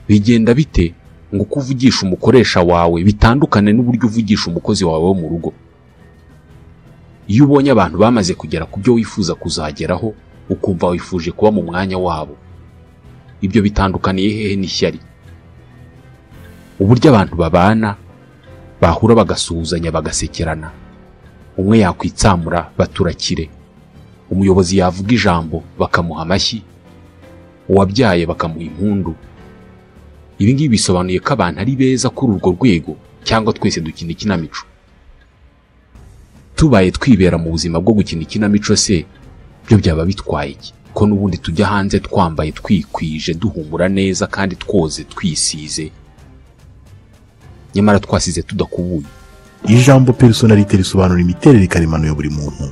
Bigenda bite ngo uko uvugisha umukoresha wawe bitandukane n'uburyo uvugisha umukozi wawe wo mu rugo? Iyo ubonye abantu bamaze kugera ku byo wifuza kuzageraho, ukumva wifuje kuba mu mwanya wabo, ibyo bitandukaniye hehe n'ishyari? Uburyo abantu babana, bahura bagasuhuzanya bagasekerana, umwe yakwitsamura baturakire, umuyobozi yavuga ijambo bakamuha amashyi, uwabyaye bakamuha impundu. Ibi ngibi bisobanuye ko abantu ari beza kuri urwo rwego, cyangwa twese dukina ikinamico? Tubaye twibera mu buzima bwo gukina ikinamico se, byo byaba bitwaye iki? Ko n'ubundi tujya hanze twambaye twikwije, duhumura neza kandi twoze twisize, nyamara twasize tudakubuye. Ijambo personnalité risobanura imiterere karemano ya buri muntu.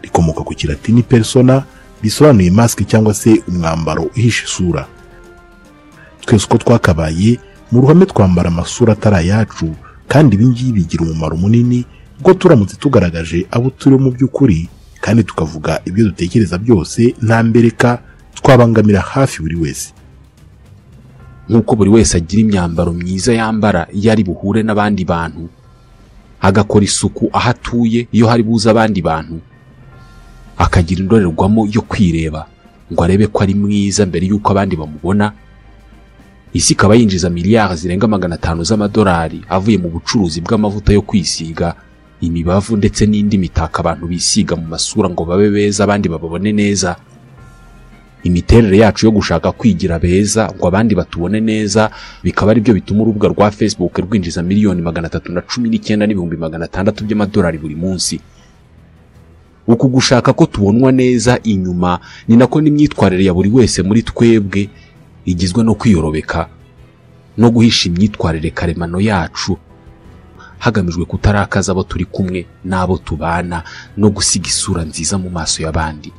Rikomoka ku Kilatini persona, bisobanuye masque cyangwa se umwambaro uhisha isura. Twese uko twakabaye mu ruhame twambara amasura atari ayacu, kandi ibi ngibi bigira umumaro munini kuko turamutse tugaragaje abo turi mu by'ukuri kandi tukavuga ibyo dutekereza byose nta mbereka, twabangamira hafi buri wese. Nk'uko buri wese agira imyambaro myiza yambara iyo ari buhure n'abandi bantu, agakora isuku aho atuye iyo hari buze abandi bantu, akagira indorerwamo yo kwireba ngo arebe ko ari mwiza mbere y'uko abandi bamubona. Isi ikaba yinjiza miliyari zirenga 500 z'amadolari avuye mu bucuruzi bw'amavuta yo kwisiga, imibavu ndetse n'indi mitako abantu bisiga mu masura ngo babe beza abandi bababone neza. Imiterere yacu yo gushaka kwigira beza ngo abandi batubone neza bikaba ari byo bituma urubuga rwa Facebook rwinjiza miliyoni 319,600 by'amadolari buri munsi. Uku gushaka ko tubonwa neza inyuma ni nako n'imyitwarire ya buri wese muri twebwe igizwe no kwiyorobeka no guhisha imyitwarire karemano yacu, hagamijwe kutarakaza abo turi kumwe n'abo tubana no gusiga isura nziza mu maso y'abandi.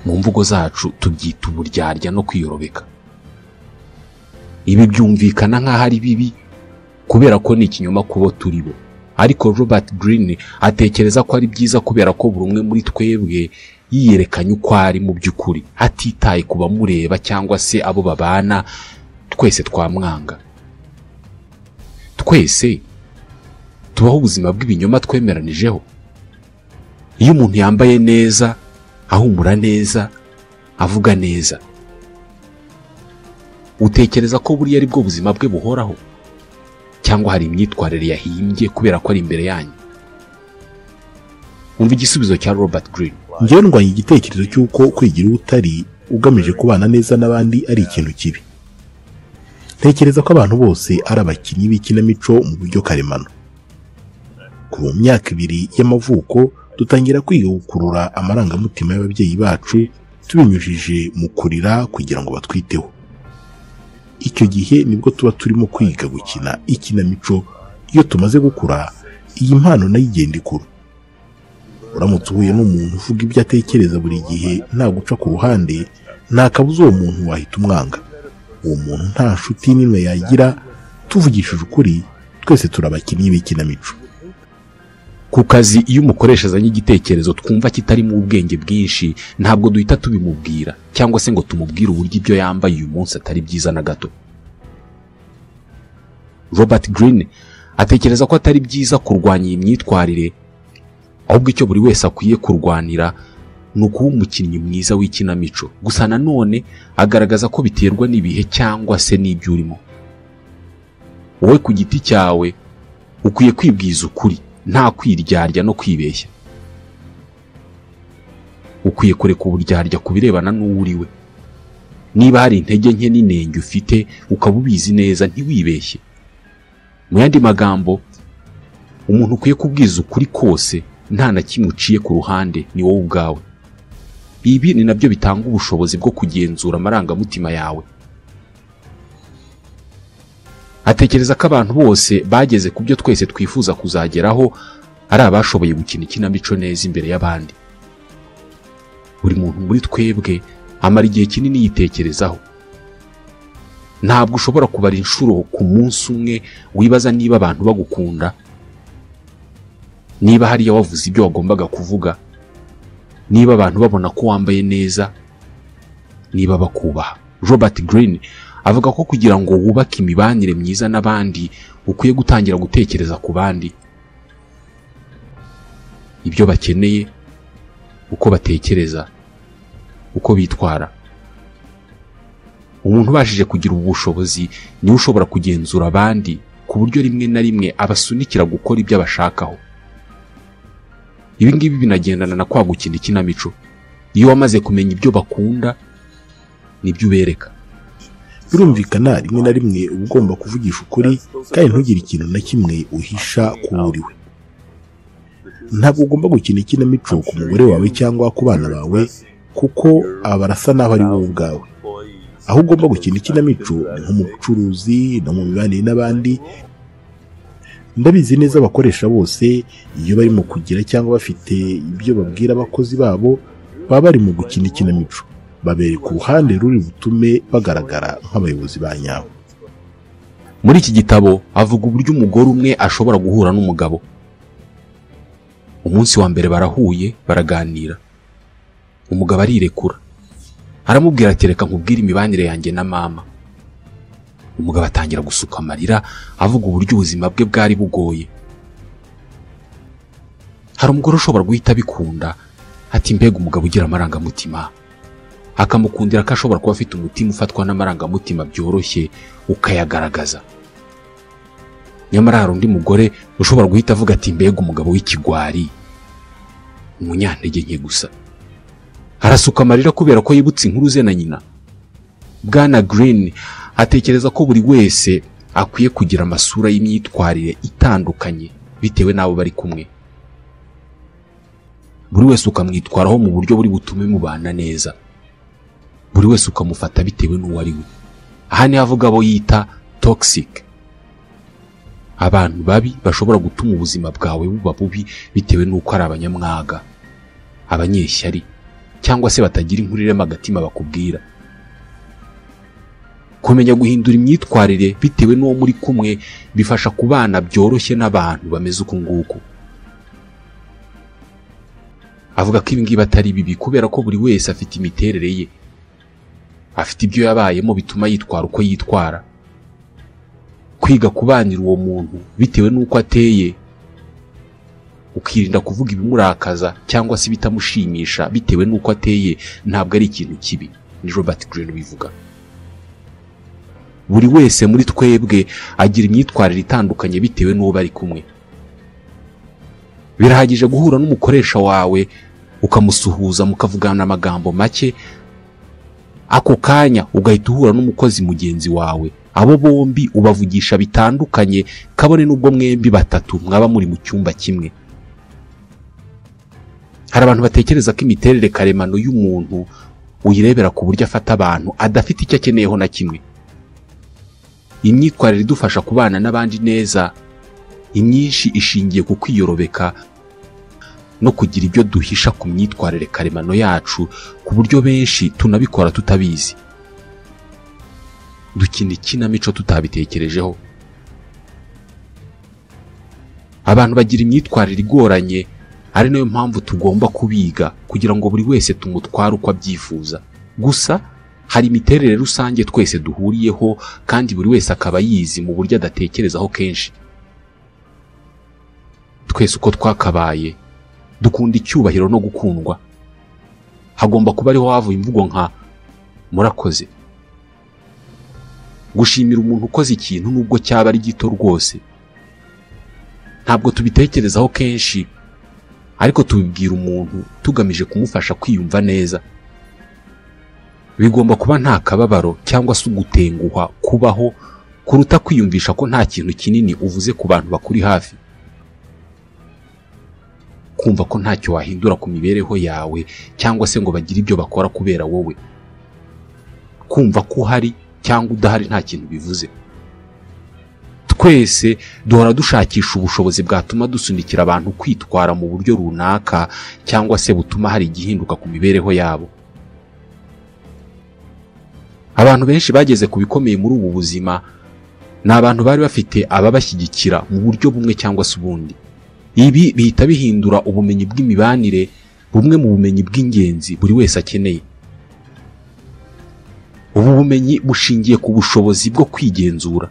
Mu mvugo zacu tubyita uburyarya no kwiyorobeka. Ibi byumvikana nk'aho ari bibi kubera ko ni ikinyoma kubo turi bo, ariko Robert Greene atekereza ko ari byiza kubera ko buri umwe muri twebwe yiyerekanye uko ari mu by'ukuri, atitaye ku bamureba cyangwa se abo babana. Twese twamwanga, twese tubaho ubuzima bw'ibinyoma twemeranijeho. Iyo umuntu yambaye neza, ahumura neza, avuga neza, utekereza ko buriya ari bwo buzima bwe buhoraho, cyangwa hari imyitwarire yahimbye kubera ko ari imbere yanyu? Umva igisubizo cya Robert Greene. Njyewe ndwanya igitekerezo cy'uko kwigira utari ugamije kubana neza n'abandi ari ikintu kibi. Ntekereza ko abantu bose ari abakinnyi b'ikinamico mu buryo karemano. Kuva mu myaka 2 y'amavuko dutangira kwiga gukurura amarangamutima y'ababyeyi bacu tubinyujije mu kurira kugira ngo batwiteho. Icyo gihe nibwo tuba turimo kwiga gukina ikinamico. Iyo tumaze gukura, iyi mpano nayo igenda ikura. Uramutse uhuye n'umuntu uvuga ibyo atekereza buri gihe nta guca ku ruhande, nta kabuza uwo muntu wahita umwanga. Uwo muntu nta nshuti n'imwe yagira. Tuvugishije ukuri, twese turi abakinnyi b'ikinamico. Ku kazi iyo umukoresha azanye igitekerezo twumva kitarimo ubwenge bwinshi, ntabwo duhita tubimubwira cyangwa se ngo tumubwire uburyo ibyo yambaye uyu munsi atari byiza na gato. Robert Greene atekereza ko atari byiza kurwanya iyi myitwarire, ahubwo icyo buri wese akwiye kurwanira ni ukuba umukinnyi mwiza w'ikinamico. Gusa nanone agaragaza ko biterwa n'ibihe cyangwa se n'ibyo urimo. Wowe ku giti cyawe ukwiye kwibwiza ukuri, nta kwiryarya no kwibeshya. Ukwiye kureka uburyarya ku birebana n'uwo uri we. Niba hari intege nke n'inenge ufite ukaba ubizi neza, ntiwibeshye. Mu yandi magambo, umuntu ukwiye kubwiza ukuri kose nta na kimwe uciye ku ruhande ni wowe ubwawe. Ibi ni nabyo bitanga ubushobozi bwo kugenzura amarangamutima yawe. Atekereza ko abantu bose bageze ku byo twese twifuza kuzageraho ari abashoboye gukina ikinamico neza imbere y'abandi. Buri muntu muri twebwe amara igihe kinini yitekerezaho. Ntabwo ushobora kubara inshuro ku munsi umwe wibaza niba abantu bagukunda, niba hariya wavuze ibyo wagombaga kuvuga, niba abantu babona ko wambaye neza, niba bakubaha. Robert Greene avuga ko kugira ngo wubake imibanire myiza n'abandi ukwiye gutangira gutekereza ku bandi, ibyo bakeneye, uko batekereza, uko bitwara. Umuntu ubashije kugira ubushobozi niwe ushobora kugenzura abandi ku buryo rimwe na rimwe abasunikira gukora ibyo abashakaho. Ibi ngibi binagendana na kwa gukina ikinamico. Iyo wamaze kumenya ibyo bakunda nibyo ubereka. Birumvikana rimwe na rimwe uba ugomba kuvugisha ukuri kandi ntugire ikintu na kimwe uhisha ku uriwe. Ntabwo ugomba gukina ikinamico ku mugore wawe cyangwa ku bana bawe, kuko aba barasa naho ari wowe ubwawe. Aho ugomba gukina ikinamico ni nko mu bucuruzi no mu mibanire n'abandi. Ndabizi neza abakoresha bose iyo barimo kugira cyangwa bafite ibyo babwira abakozi babo baba bari mu gukina ikinamico, babereka uruhande ruri butume bagaragara nk'abayobozi ba nyabo. Muri iki gitabo avuga uburyo umugore umwe ashobora guhura n'umugabo. Umunsi wa mbere barahuye baraganira, umugabo arirekura aramubwira ati reka nkubwire imibanire yanjye na mama. Umugabo atangira gusuka amarira avuga uburyo ubuzima bwe bwari bugoye. Hari umugore ushobora guhita abikunda ati mbega umugabo ugira amarangamutima, akamukundira ko ashobora kuba afite umutima ufatwa n'amarangamutima byoroshye ukayagaragaza. Nyamara hari undi mugore ushobora guhita avuga ati mbega umugabo w'ikigwari, umunyantege nke gusa. Arasuka amarira kubera ko yibutse inkuru ze na nyina. Bwana Greene atekereza ko buri wese akwiye kugira amasura y'imyitwarire itandukanye bitewe n'abo bari kumwe. Buri wese ukamwitwaraho mu buryo buri butume mubana neza. Buri wese ukamufata bitewe n'uwo ari we. Aha niho avuga abo yita toxic, abantu babi bashobora gutuma ubuzima bwawe buba bubi bitewe n'uko ari abanyamwaga, abanyeshyari, cyangwa se batagira inkuru irema agatima bakubwira. Kumenya guhindura imyitwarire bitewe n'uwo muri kumwe bifasha kubana byoroshye n'abantu bameze uku nguku. Avuga ko ibi ngibi atari bibi kubera ko buri wese afite imiterere ye, afite ibyo yabayemo bituma yitwara uko yitwara. Kwiga kubanira uwo muntu bitewe n'uko ateye, ukirinda kuvuga ibimurakaza cyangwa se bitamushimisha bitewe n'uko ateye, ntabwo ari ikintu kibi. Ni Robert Greene ubivuga. Buri wese muri twebwe agira imyitwarire itandukanye bitewe n'uwo bari kumwe. Birahagije guhura n'umukoresha wawe ukamusuhuza mukavugana amagambo make, ako kanya ugahita uhura n'umukozi mugenzi wawe. Abo bombi ubavugisha bitandukanye, kabone n'ubwo mwembi batatu mwaba muri mu cyumba kimwe. Hari abantu batekereza ko imiterere karemano y'umuntu uyirebera ku buryo afata abantu adafite icyo akeneyeho na kimwe. Imyitwarire idufasha kubana n'abandi neza imyinshi ishingiye ku kwiyorobeka no kugira ibyo duhisha ku myitwarire karemano yacu, ku buryo benshi tunabikora tutabizi. Dukina ikinamico tutabitekerejeho. Abantu bagira imyitwarire igoranye, ari nayo mpamvu tugomba kubiga kugira ngo buri wese tumutware uko abyifuza. Gusa hari imiterere rusange twese duhuriyeho kandi buri wese akaba yizi mu buryo adatekerezaho kenshi. Twese uko twakabaye dukunda icyubahiro no gukundwa. Hagomba kuba ariho havuye imvugo nka murakoze. Gushimira umuntu ukoze ikintu nubwo cyaba ari gito rwose, ntabwo tubitekerezaho kenshi, ariko tubibwira umuntu tugamije kumufasha kwiyumva neza. Bigomba kuba nta kababaro cyangwa se ugutenguhwa kubaho kuruta kwiyumvisha ko nta kintu kinini uvuze ku bantu bakuri hafi. Kumva ko ntacyo wahindura ku mibereho yawe cyangwa se ngo bagire ibyo bakora kubera wowe. Kumva ko uhari cyangwa udahari nta kintu bivuze. Twese duhora dushakisha ubushobozi bwatuma dusunikira abantu kwitwara mu buryo runaka cyangwa se butuma hari igihinduka ku mibereho yabo. Abantu benshi bageze ku bikomeye muri ubu buzima ni abantu bari bafite ababashyigikira mu buryo bumwe cyangwa se ubundi. Ibi bihita bihindura ubumenyi bw'imibanire bumwe mu bumenyi bw'ingenzi buri wese akeneye. Ubu bumenyi bushingiye ku bushobozi bwo kwigenzura.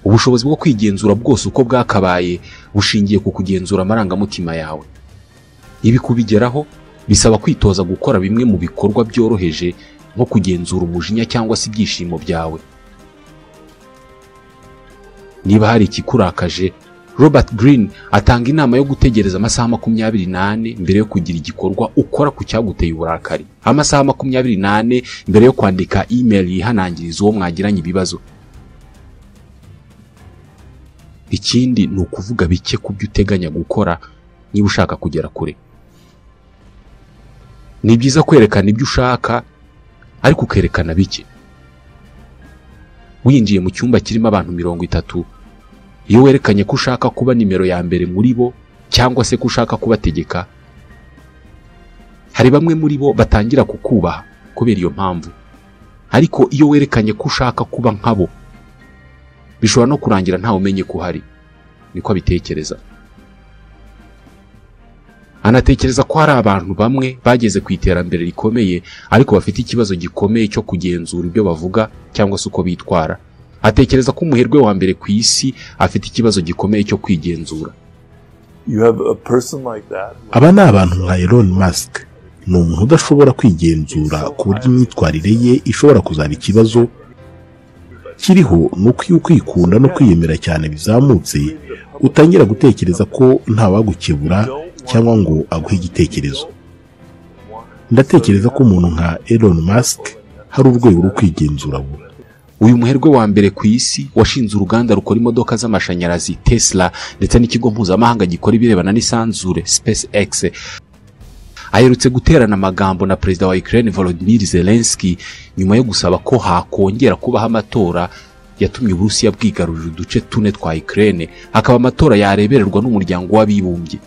Ubushobozi bwo kwigenzura bwose uko bwakabaye bushingiye ku kugenzura amarangamutima yawe. Ibi kubigeraho bisaba kwitoza gukora bimwe mu bikorwa byoroheje, nko kugenzura umujinya cyangwa se ibyishimo byawe. Niba hari ikikurakaje, Robert Greene atanga inama yo gutegereza amasaha 24 mbere yo kugira igikorwa ukora ku cyaguteye uburakari, amasaha 24 mbere yo kwandika email yihanangiriza uwo mwagiranye ibibazo. Ikindi ni ukuvuga bike ku byo uteganya gukora niba ushaka kugera kure. Ni byiza kwerekana ibyo ushaka, ariko ukerekana bike. Winjiye mu cyumba kirimo abantu 30, iyo werekanye ko ushaka kuba nimero ya mbere muri bo cyangwa se ko ushaka kubategeka, hari bamwe muri bo batangira kukubaha kubera iyo mpamvu. Ariko iyo werekanye ko ushaka kuba nkabo, bishobora no kurangira ntawe umenye ko uhari. Niko abitekereza. Anatekereza ko hari abantu bamwe bageze ku iterambere rikomeye, ariko bafite ikibazo gikomeye cyo kugenzura ibyo bavuga cyangwa se uko bitwara. Atekereza ko umuherwe wa mbere ku isi afite ikibazo gikomeye cyo kwigenzura. You have a person like that. Aba ni abantu nka Elon Musk. Ni umuntu udashobora kwigenzura, ku buryo imyitwarire ye ishobora kuzaba ikibazo. Kiriho ni uko iyo ukwikunda no kwiyemera cyane bizamutse, utangira gutekereza ko ntawagukebura cyangwa ngo aguhe igitekerezo. Ndatekereza ko umuntu nka Elon Musk hari urwego rwo kwigenzura abura. Uyu muherwe wa mbere ku isi washinze uruganda rukora imodoka z'amashanyarazi Tesla ndetse n'ikigo mpuzamahanga gikora ibirebana n'isanzure SpaceX, aherutse guterana amagambo na perezida wa Ukraine Volodymyr Zelensky nyuma yo gusaba ko hakongera kubaho amatora yatumye Uburusiya bwigarurira uduce tune twa Ukraine, hakaba amatora yarebererwa n'Umuryango w'Abibumbye.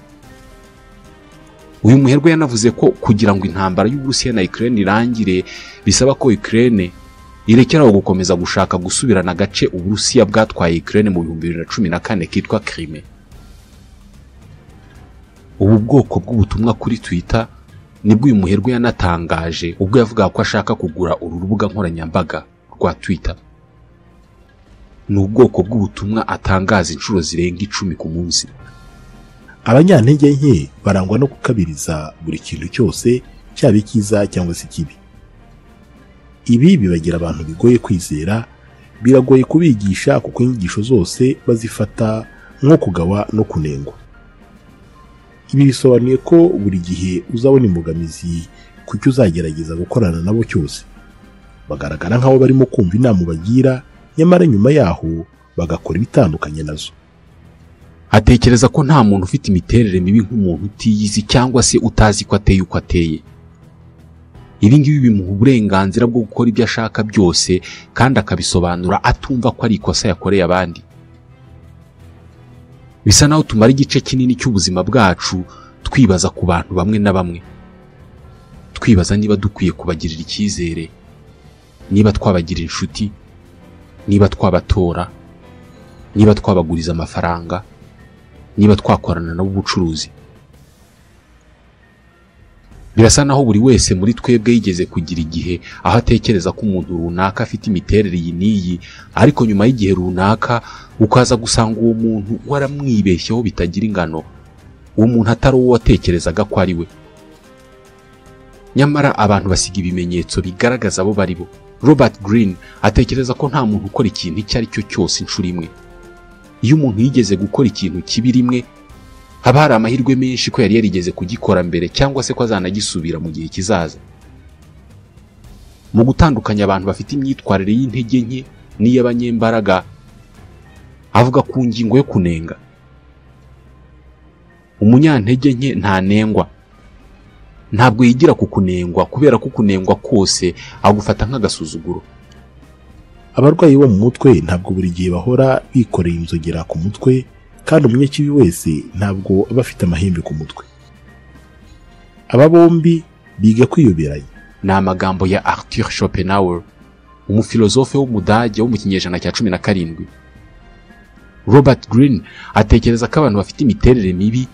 Uyu muherwe yanavuze ko kugira ngo intambara y'Uburusiya na Ukraine irangire, bisaba ko Ukraine irekeraho gukomeza gushaka gusubirana agace Uburusiya bwatwaye Ukraine mu 2014 kitwa Crimea. Ubu bwoko bw'ubutumwa kuri Twitter nibwo uyu muherwe yanatangaje ubwo yavugaga ko ashaka kugura uru rubuga nkoranyambaga rwa Twitter. Ni ubwoko bw'ubutumwa atangaza inshuro zirenga 10 ku munsi. Abanyantege nke barangwa no gukabiriza buri kintu cyose, cyaba icyiza cyangwa se ikibi. Ibi bibagira abantu bigoye kwizera. Biragoye kubigisha kuko inyigisho zose bazifata nko kugawa no kunengwa. Ibi bisobanuye ko buri gihe uzabona imbogamizi ku cyo uzagerageza gukorana nabo cyose. Bagaragara nk'aho barimo kumva inama ubagira, nyamara nyuma yaho bagakora ibitandukanye nazo. Atekereza ko nta muntu ufite imiterere mibi nk'umuntu utiyizi cyangwa se utazi ko ateye uko ateye. Ibi ngibi bimuha uburenganzira bwo gukora ibyo ashaka byose, kandi akabisobanura atumva ko ari ikosa yakoreye abandi. Bisa naho tumara igice kinini cy'ubuzima bwacu twibaza ku bantu bamwe na bamwe, twibaza niba dukwiye kubagirira icyizere, niba twabagira inshuti, niba twabatora, niba twabaguriza amafaranga, niba twakorana nabo ubucuruzi. Birasa naho buri wese muri twebwe yigeze kugira igihe aho atekereza ko umuntu runaka afite imiterere iyi n'iyi, ariko nyuma y'igihe runaka ukaza gusanga uwo muntu waramwibeshyeho bitagira ingano, uwo muntu atari uwo watekerezaga ko ari we. Nyamara abantu basiga ibimenyetso bigaragaza abo bari bo. Robert Greene atekereza ko nta muntu ukora ikintu icyo ari cyo cyose inshuro imwe. Iyo umuntu yigeze gukora ikintu kibi rimwe, haba hari amahirwe menshi ko yari yarigeze kugikora mbere cyangwa se ko azanagisubira mu gihe kizaza. Mu gutandukanya abantu bafite imyitwarire y'intege nke n'iy'abanyembaraga, avuga ku ngingo yo kunenga. Umunyantege nke ntanengwa. Ntabwo yigira ku kunengwa, kubera ko kunengwa kose agufata nk'agasuzuguro. Abarwayi bo mu mutwe ntabwo buri gihe bahora bikoreye inzogera ku mutwe, kandi umunyakibi wese ntabwo aba afite amahembe ku mutwe. Aba bombi biga kwiyoberanya. Ni amagambo ya Arthur Schopenhauer, umufilozofe w'Umudage wo mu kinyejana cya 17. Robert Greene atekereza ko abantu bafite imiterere mibi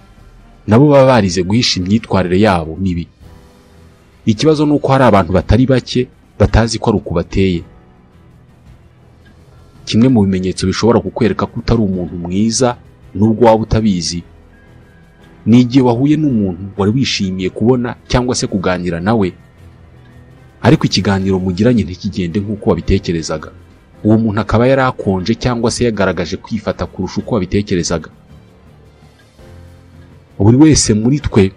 nabo baba barize guhisha imyitwarire yabo mibi. Ikibazo ni uko hari abantu batari bake Batazi ko ari uku bateye. Kimwe mu bimenyetso bishobora kukwereka ko utari umuntu mwiza nubwo waba utabizi, ni igihe wahuye n'umuntu wari wishimiye kubona cyangwa se kuganira nawe, ariko ikiganiro mugiranye ntikigende nk'uko wabitekerezaga. Uwo muntu akaba yarakonje cyangwa se yagaragaje kwifata kurusha uko wabitekerezaga. Buri wese muri twe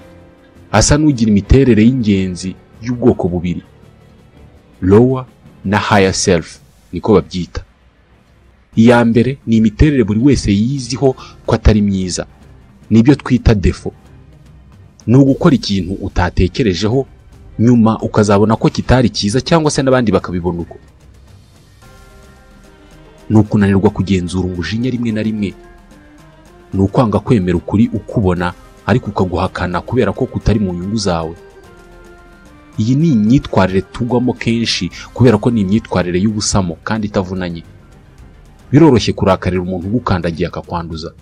asa n'ugira imiterere y'ingenzi y'ubwoko bubiri, lower na higher self niko babyita. Iya mbere ni imiterere buri wese yiziho ko atari myiza, nibyo twita defo. Ni ugukora ikintu utatekerejeho nyuma ukazabona ko kitari cyiza cyangwa se n'abandi bakabibona uko. Ni ukunanirwa kugenzura umujinya rimwe na rimwe, ni ukwanga kwemera ukuri ukubona ariko ukaguhakana kubera ko kutari mu nyungu zawe. Iyi ni imyitwarire tugwamo kenshi kubera ko ni imyitwarire y'ubusamo kandi itavunanye. Biroroshye kurakarira umuntu ugukandagiye akakwanduza.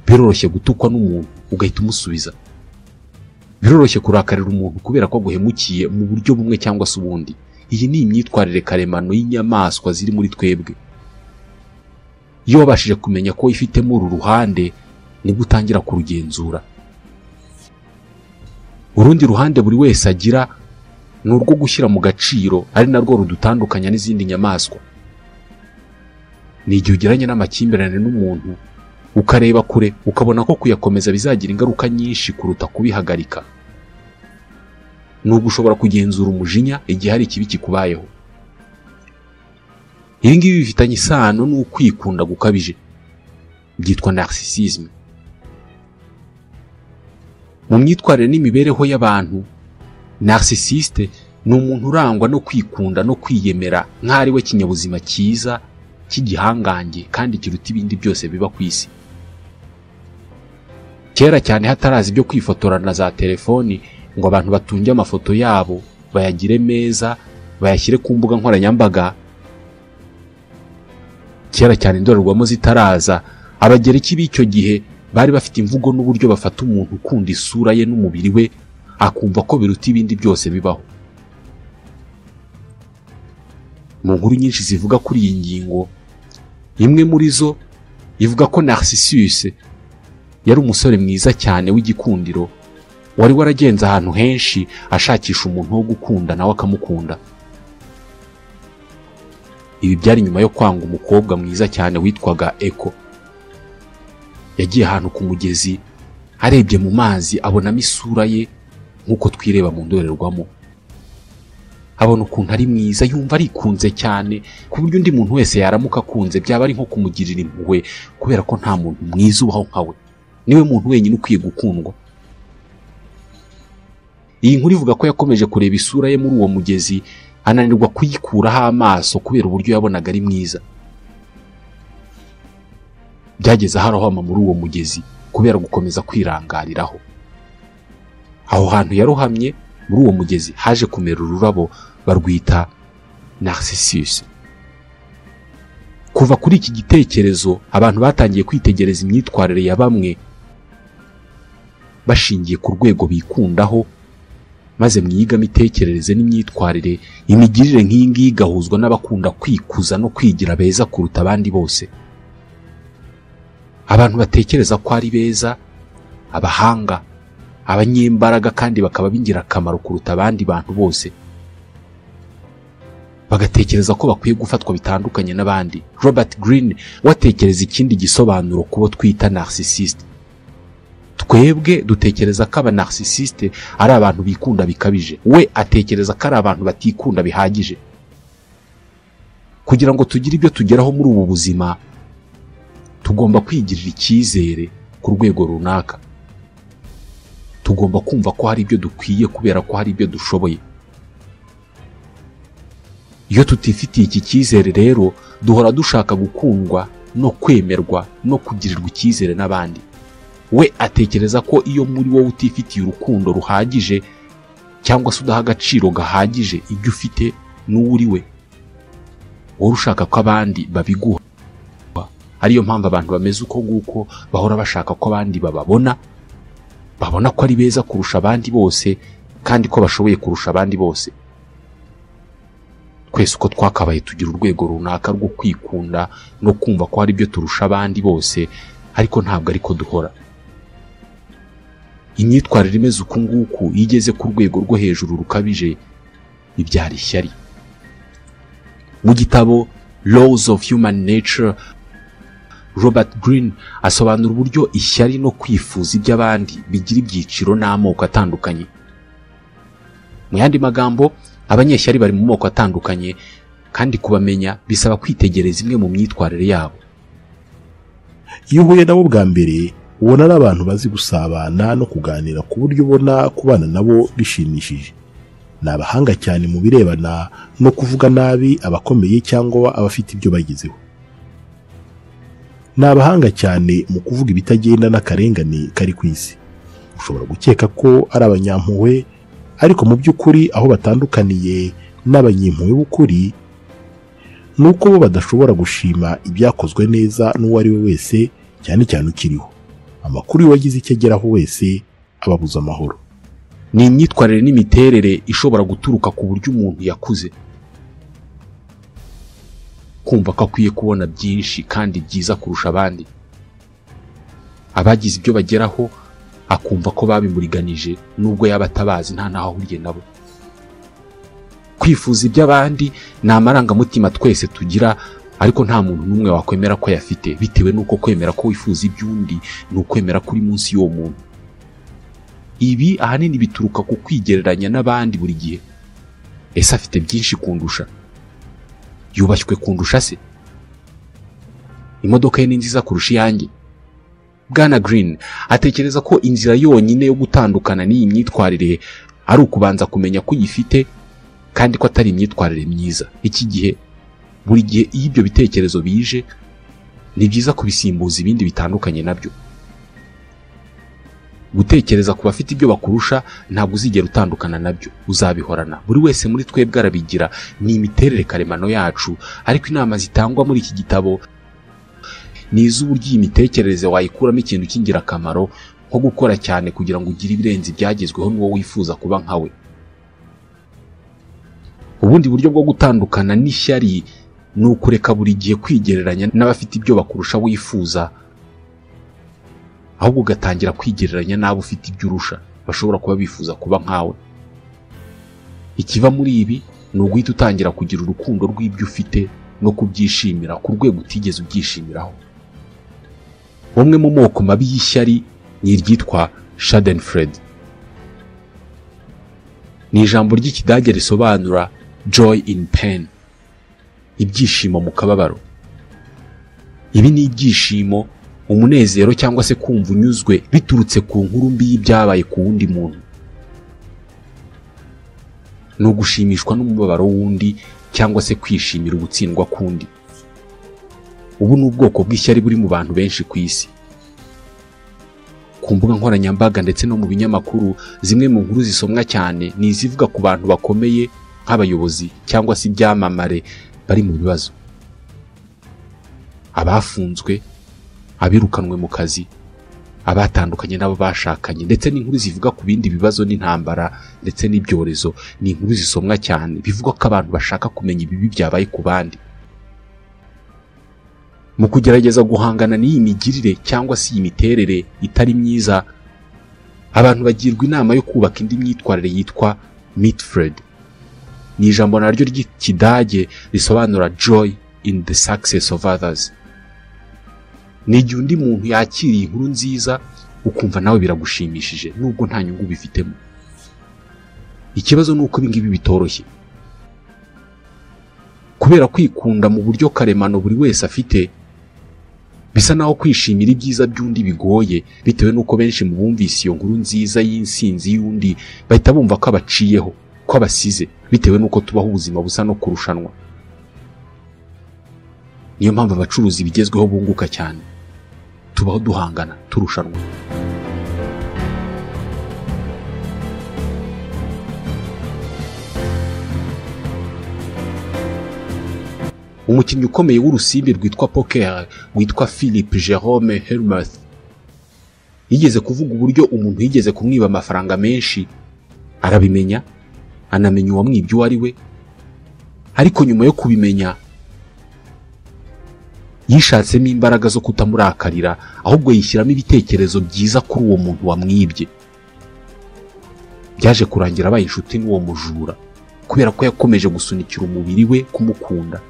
Biroroshye gutukwa n'umuntu ugahita umusubiza. Biroroshye kurakarira umuntu kubera ko aguhemukiye mu buryo bumwe cyangwa se ubundi. Iyi ni imyitwarire karemano y'inyamaswa ziri muri twebwe. Iyo wabashije kumenya ko ifitemo uru ruhande, nibwo utangira kurugenzura. Urundi ruhande buri wese agira ni urwo gushyira mu gaciro, ari narwo rudutandukanya n'izindi nyamaswa. Ni igihe ugiranye n'amakimbirane n'umuntu ukareba kure ukabona ko kuyakomeza bizagira ingaruka nyinshi kuruta kubihagarika. Ni ugushobora kugenzura umujinya igihe hari ikibi kikubayeho. Ibi ngibi bifitanye isano n'ukwikunda gukabije, byitwa narcissisme. Mu myitwarire n'imibereho y'abantu, narcissiste ni umuntu urangwa no kwikunda no kwiyemera nk'aho ari we kinyabuzima cyiza cy'igihangange kandi kiruta ibindi byose biba ku isi. Kera cyane hataraza ibyo kwifotora na za telefoni ngo abantu batunge amafoto yabo bayagire meza bayashyire ku mbuga nkoranyambaga, kera cyane indorerwamo zitaraza, Abagereki b'icyo gihe bari bafite imvugo n'uburyo bafata umuntu ukunda isura ye n'umubiri we akumva ko biruta ibindi byose bibaho. Mu nkuru nyinshi zivuga kuri iyi ngingo, imwe muri zo ivuga ko Narcissus yari umusore mwiza cyane w'igikundiro, wari waragenze ahantu henshi ashakisha umuntu wo gukunda nawe akamukunda. Ibi byari nyuma yo kwanga umukobwa mwiza cyane witwaga Eko. Yagiye ahantu ku mugezi, arebye mu mazi abonamo isura ye nk'uko twireba mu ndorerwamo. Abona ukuntu ari mwiza, yumva arikunze cyane ku buryo undi muntu wese yaramuka akunze byaba ari nko kumugirira impuhwe, kubera ko nta muntu mwiza ubaho nkawe, niwe muntu wenyine ukwiye gukundwa. Iyi nkuru ivuga ko yakomeje kureba isura ye muri uwo mugezi, ananirwa kuyikuraho amaso kubera uburyo yabonaga ari mwiza. Byageze aho arohama muri uwo mugezi kubera gukomeza kwirangariraho. Aho hantu yarohamye muri uwo mugezi haje kumera ururabo barwita Narcissus. Kuva kuri iki gitekerezo, abantu batangiye kwitegereza imyitwarire ya bamwe bashingiye ku rwego bikundaho, maze mwiyigamitekerereze n'imyitwarire, imigirire nk'iyi ngiyi igahuzwa n'abakunda kwikuza no kwigira beza kuruta abandi bose. Abantu batekereza ko ari beza, abahanga, abanyembaraga kandi bakaba b'ingirakamaro kuruta abandi bantu bose, bagatekereza ko bakwiye gufatwa bitandukanye n'abandi. Robert Greene watekereza ikindi gisobanuro kubo twita narcissiste. Twebwe dutekereza ko aba narcissiste ari abantu bikunda bikabije, we atekereza ko ari abantu batikunda bihagije. Kugira ngo tugire ibyo tugeraho muri ubu buzima, tugomba kwigirira icyizere ku rwego runaka. Tugomba kumva ko hari ibyo dukwiye kubera ko hari ibyo dushoboye. Iyo tutifitiye iki cyizere rero, duhora dushaka gukundwa no kwemerwa no kugirirwa icyizere n'abandi. We atekereza ko iyo muri wowe utifitiye urukundo ruhagije cyangwa se udaha agaciro gahagije ibyo ufite n'uwo uri we, wowe ushaka ko abandi babiguha. Ariyo mpamvu abantu bameze uko nguko bahora bashaka ko abandi bababona, babona ko ari beza kurusha abandi bose kandi ko bashoboye kurusha abandi bose. Twese uko twakabaye tugira urwego runaka rwo kwikunda no kumva ko hari ibyo turusha abandi bose, ariko ntabwo ariko duhora. Imyitwarire imeze uku nguku iyo igeze ku rwego rwo hejuru rukabije ibyara ishyari. Mu gitabo Laws of Human Nature, Robert Greene asobanura uburyo ishyari no kwifuza iby'abandi bigira ibyiciro n'amoko atandukanye. Mu yandi magambo, abanyeshyari bari mu moko atandukanye, kandi kubamenya bisaba kwitegereza imwe mu myitwarire yabo. Iyo uhuye nabo bwa mbere, ubona ari abantu bazi gusabana no kuganira ku buryo ubona kubana nabo bishimishije. Ni abahanga cyane mu birebana no kuvuga nabi abakomeye cyangwa abafite ibyo bagezeho. Ni abahanga cyane mu kuvuga ibitagenda n'akarengane kari ku isi. Ushobora gukeka ko ari abanyampuhwe, ariko mu by'ukuri aho batandukaniye n'abanyempuhwe b'ukuri ni uko bo badashobora gushima ibyakozwe neza n'uwo ari we wese, cyane cyane ukiriho. Amakuru y'uwagize icyo ageraho wese ababuza amahoro. Ni imyitwarire n'imiterere ishobora guturuka ku buryo umuntu yakuze. Kumva ko akwiye kubona byinshi kandi byiza kurusha abandi. Abagize ibyo bageraho akumva ko babimuriganije nubwo yaba atabazi nta naho ahuriye nabo. Kwifuza iby'abandi ni amarangamutima twese tugira, ariko nta muntu n'umwe wakwemera ko yafite, bitewe n'uko kwemera ko wifuza iby'undi ni ukwemera ko uri munsi y'uwo muntu. Ibi ahanini bituruka ku kwigereranya n'abandi buri gihe. Ese afite byinshi kundusha? Yubashywe kundusha se? Imodoka ye ni nziza kurusha iyanjye? Bwana Green atekereza ko inzira yonyine yo gutandukana n'iyi myitwarire ari ukubanza kumenya ko uyifite kandi ko atari imyitwarire myiza. Iki gihe buri gihe iyo ibyo bitekerezo bije, ni byiza kubisimbuza ibindi bitandukanye nabyo. Gutekereza ku bafite ibyo bakurusha ntabwo uzigera utandukana nabyo, uzabihorana. Buri wese muri twebwe arabigira, ni imiterere karemano yacu. Ariko inama zitangwa muri iki gitabo ni iz'uburyo iyi mitekerereze wayikuramo ikintu cy'ingirakamaro, nko gukora cyane kugira ngo ugire ibirenze ibyagezweho n'uwo wifuza kuba nkawe. Ubundi buryo bwo gutandukana n'ishyari ni ukureka buri gihe kwigereranya n'abafite ibyo bakurusha wifuza, ahubwo ugatangira kwigereranya n'abo ufite ibyo urusha bashobora kuba bifuza kuba nkawe. Ikiva muri ibi ni uguhita utangira kugira urukundo rw'ibyo ufite no kubyishimira ku rwego utigeze ubyishimiraho. Bumwe mu moko mabi y'ishyari ni iryitwa Schadenfreude. Ni ijambo ry'Ikidage risobanura joy in pain, ibyishimo mu kababaro. Ibi ni ibyishimo, umunezero cyangwa se kumva unyuzwe biturutse ku nkuru mbi y'ibyabaye ku wundi muntu. Ni ugushimishwa n'umubabaro w'undi cyangwa se kwishimira ugutsindwa k'undi. Ubu ni ubwoko bw'ishyari buri mu bantu benshi ku isi. Ku mbuga nkoranyambaga ndetse no mu binyamakuru, zimwe mu nkuru zisomwa cyane ni izivuga ku bantu bakomeye nk'abayobozi cyangwa se ibyamamare bari mu bibazo. Abafunzwe, abirukanwe mu kazi, abatandukanye n'abo bashakanye, ndetse n'inkuru zivuga ku bindi bibazo n'intambara ndetse n'ibyorezo ni inkuru zisomwa cyane. Bivugwa ko abantu bashaka kumenya ibibi byabaye ku bandi. Mu kugerageza guhangana n'iyi migirire cyangwa se iyi miterere itari myiza, abantu bagirwa inama yo kubaka indi myitwarire yitwa Mitfred. Ni ijambo naryo ry'Ikidage risobanura joy in the success of others. Ni igihe undi muntu yakiriye inkuru nziza ukumva nawe biragushimishije nubwo nta nyungu bifitemo. Ikibazo ni uko ibi ngibi bitoroshye. Kubera kwikunda mu buryo karemano buri wese afite, bisa naho kwishimira ibyiza by'undi bigoye, bitewe n'uko benshi mu bumvise iyo nkuru nziza y'insinzi y'undi bahita bumva ko abaciyeho, ko abasize, bitewe n'uko tubaho ubuzima busa no kurushanwa. Niyo mpamvu abacuruzi bigezweho bunguka cyane. Tubaho duhangana, turushanwa. Umukinnyi ukomeye w'urusimbi rwitwa poker witwa Philip Jerome Helmuth yigeze kuvuga uburyo umuntu yigeze kumwiba amafaranga menshi, arabimenya, anamenya uwamwibye uwo ari we, Ariko nyuma yo kubimenya yishatsemo imbaraga zo kutamurakarira, ahubwo yishyiramo ibitekerezo byiza kuri uwo muntu wamwibye. Byaje kurangira abaye inshuti n'uwo mujura kubera ko yakomeje gusunikira umubiri we kumukunda.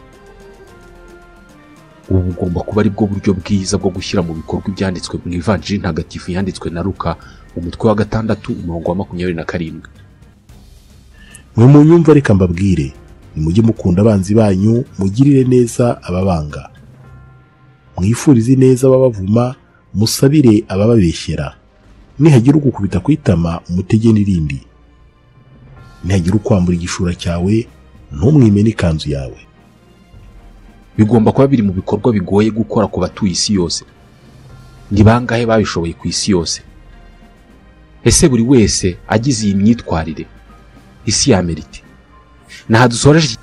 Ubu bugomba kuba ari bwo buryo bwiza bwo gushyira mu bikorwa ibyanditswe mu Ivanjiri Ntagatifu yanditswe na Luka, umutwe wa 6 umurongo wa 27. Mwe munyumva reka mbabwire, nimujye mukunda abanzi banyu, mugirire neza ababanga, mwifurize neza ababavuma, musabire abababeshyera. Nihagira ugukubita ku itama, umutege n'irindi. Nihagira ukwambura igishura cyawe, ntumwime n'ikanzu yawe. Bigomba kuba biri mu bikorwa bigoye gukora ku batuye isi yose. Ni bangahe babishoboye ku isi yose? Ese buri wese agize iyi myitwarire, isi yamerite? Naha dusoreje.